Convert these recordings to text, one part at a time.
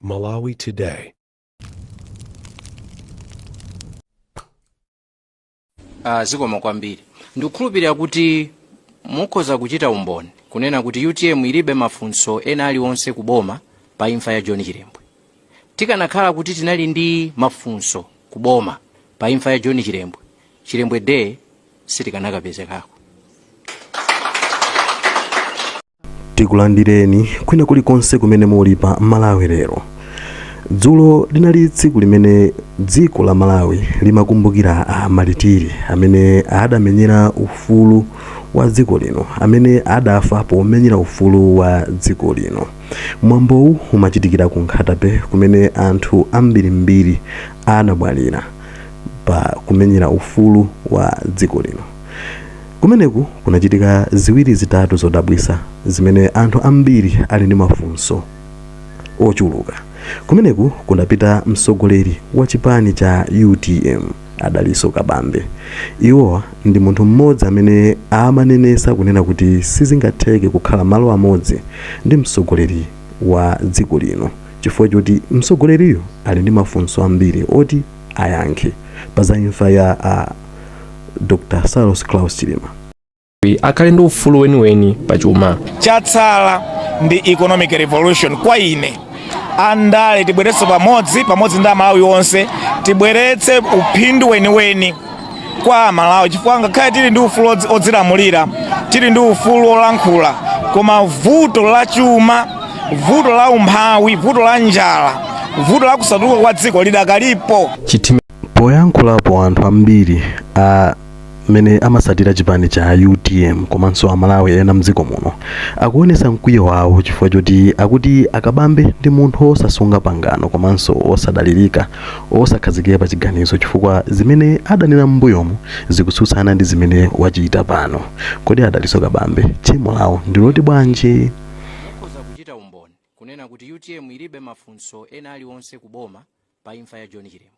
Malawi Today. Zikomo kwambiri. Ndikukhulupirira kuti mukhoza kuchita umboni kunena kuti utm ilibe mafunso ena aliwonse ku boma pa imfa ya John Chilembwe. Tikanakhala kuti tinali ndi mafunso ku boma pa imfa ya John Chilembwe, Chilembwe Day sitikanakapezekako. Tikulandireni kwina kulikonse kumene muli pa Malawi Lero. Dzulo linali tsiku limene dziko la Malawi limakumbukira a malitiri amene adamenyera ufulu wa dziko lino, amene adafa pomenyera ufulu wa dziko lino. Mwambowu umachitikira ku Nkhata Bay kumene anthu ambirimbiri anamwalira pa kumenyera ufulu wa dziko lino. Kumeneku kunachitika ziwiri zitatu zodabwisa zimene anthu ambiri ali ndi mafunso ochuluka. Kumeneku kunapita mtsogoleri wa chipani cha utm a Dalitso Kabambe. Iwowa ndi munthu mmodzi amene amanenesa kunena kuti sizingatheke kukhala malo amodzi ndi mtsogoleri wa dziko lino chifukwa choti mtsogoleriyu ali ndi mafunso ambiri oti ayankhe pa za imfa ya a Dr. Saulos Klaus Chilima. akhale ndi ufulu weniweni pa chuma. Chatsala ndi economic revolution. Kwa ine, andale tibweretse pamodzi ndi Amalawi onse, tibweretse uphindu weniweni kwa Amalawi, chifukwa ngakhale tili ndi ufulu odzilamulira, tili ndi ufulu olankhula, koma vuto la chuma, vuto la umphawi, vuto la njala, vuto la kusatukuka kwa dziko lidakalipo. Poyankhulapo anthu ambiri amene amasatira chipani cha utm komanso Amalawi ena mdziko muno akuonesa mkwiyo wawo chifukwa choti akuti a Kabambe ndi munthu osasunga pangano komanso osadalirika, osakhazikika pa chiganizo chifukwa zimene adanena m'mbuyomu zikutsutsana ndi zimene wachita pano. Kodi a Dalitso Kabambe tchimo lawo ndi loti bwanji? Mukhoza kuchita umboni kunena kuti utm ilibe mafunso ena aliwonse ku boma pa imfa ya John Chilembwe.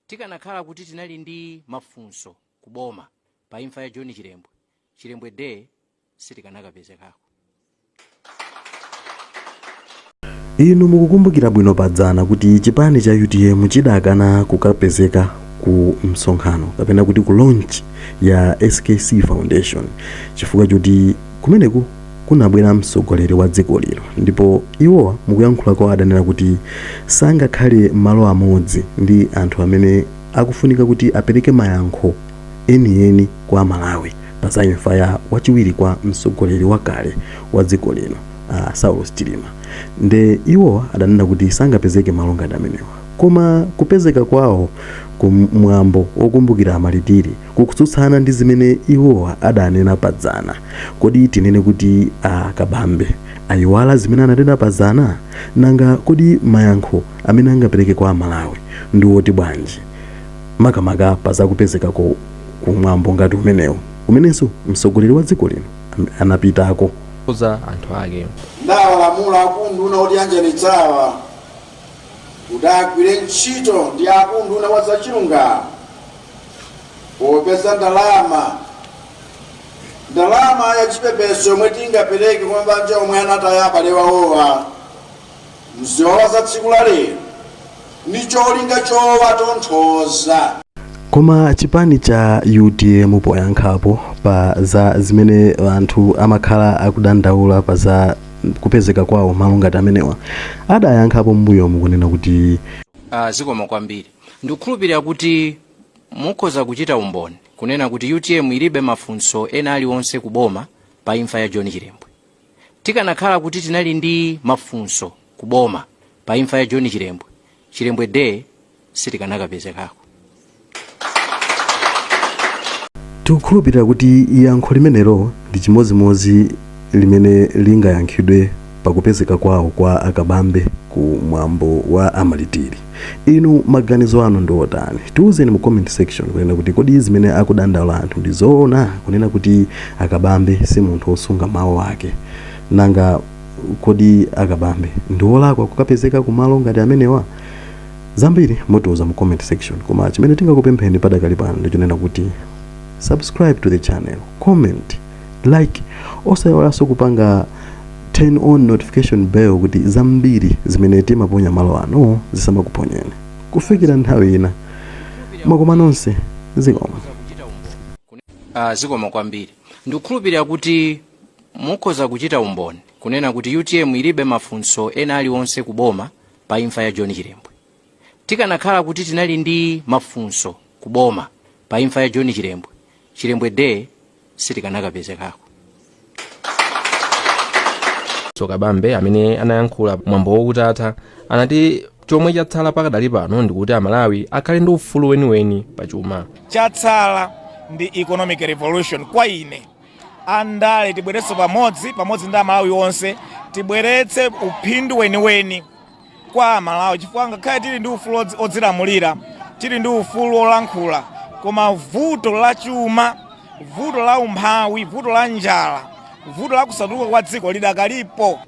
Tikanakhala kuti tinali ndi mafunso ku boma pa imfa ya John Chilembwe, Chilembwe Day sitikanakapezekako. Inu mukukumbukira bwino padzana kuti chipani cha utm chidakana kukapezeka ku msonkhano kapena kuti ku launch ya SKC Foundation chifukwa choti kumeneku kunabwera mtsogoleri wa dziko lino ndipo iwowa mukuyankhula kwawo adanena kuti sangakhale malo amodzi ndi anthu amene akufunika kuti apereke mayankho enieni kwa Amalawi pa za imfa ya wachiwiri kwa mtsogoleri wakale wa dziko lino a Saulos Chilima. Nde iwowa adanena kuti sangapezeke malo ngati amenewa, koma kupezeka kwawo ku mwambo wokumbukira amalitiri kukutsutsana ndi zimene iwowa adanena padzana. Kodi tinene kuti a Kabambe ayiwala zimene ananena padzana? Nanga kodi mayankho amene angapereke kwa Amalawi ndi woti bwanji makamaka pa zakupezekako ku mwambo ngati umenewu kumenenso mtsogoleri wa dziko lino anapitako? za anthu ake. Ndawalamula akunduna otiyanjanitsawa kuti agwire ntchito ndi akunduna wa zachilungamo popeza ndalama ya chipepeso yomwe tingapereke kwa mabanja omwe anataya abale wawowa mziwawa za tsiku la lero ndi cholinga chowatonthoza. Koma chipani cha utm poyankhapo pa za zimene anthu amakhala akudandaula pa za kupezeka kwawo malo ngati amenewa adayankhapo m'mbuyomu kunena kuti Zikomo kwambiri. Ndikukhulupirira kuti mukhoza kuchita umboni kunena kuti utm ilibe mafunso ena aliwonse ku boma pa imfa ya John Chilembwe. Tikanakhala kuti tinali ndi mafunso ku boma pa imfa ya John Chilembwe, Chilembwe Day sitikanakapezekako. Tikukhulupirira kuti yankho limenelo ndi chimodzimodzi limene lingayankhidwe pakupezeka kwawo kwa a Kabambe ku mwambo wa amalitiri. Inu maganizo anu ndi otani? Tiuzeni mu comment section kunena kuti kodi zimene akudandaula anthu ndi zoona kunena kuti a Kabambe si munthu wosunga mawu ake? Nanga kodi a Kabambe ndi olakwa kukapezeka kumalo ngati amenewa? Zambiri mutiuza mu comment section, koma chimene tingakupempheni padakali pano ndi chonena kuti subscribe to the channel, comment, like, osayiwalanso kupanga turn Turn on notification bell kuti zambiri zimene timaponya malo ano zisamakuponyeni. Kufikira nthawi ina, mwakoma nonse, zikomo. Zikomo kwambiri. Ndikukhulupirira kuti mukhoza kuchita umboni kunena kuti UTM ilibe mafunso ena aliwonse kuboma pa imfa ya John Chilembwe. Tikanakhala kuti tinali ndi mafunso kuboma pa imfa ya John Chilembwe, Chilembwe Day sitikanakapezekako. Kabambe amene anayankhula mwambo wokutatha anati chomwe chatsala pakadali pano ndikuti Amalawi akhale ndi ufulu weniweni pachuma. Chatsala ndi economic revolution. Kwa ine, andale tibweretse pamodzi, pamodzi ndi Amalawi onse, tibweretse uphindu weniweni kwa Amalawi, chifukwa ngakhale tili ndi ufulu odzilamulira, tili ndi ufulu olankhula, koma vuto la chuma, vuto la umphawi, vuto la njala, vuto la kusatuka kwa dziko lidakalipo.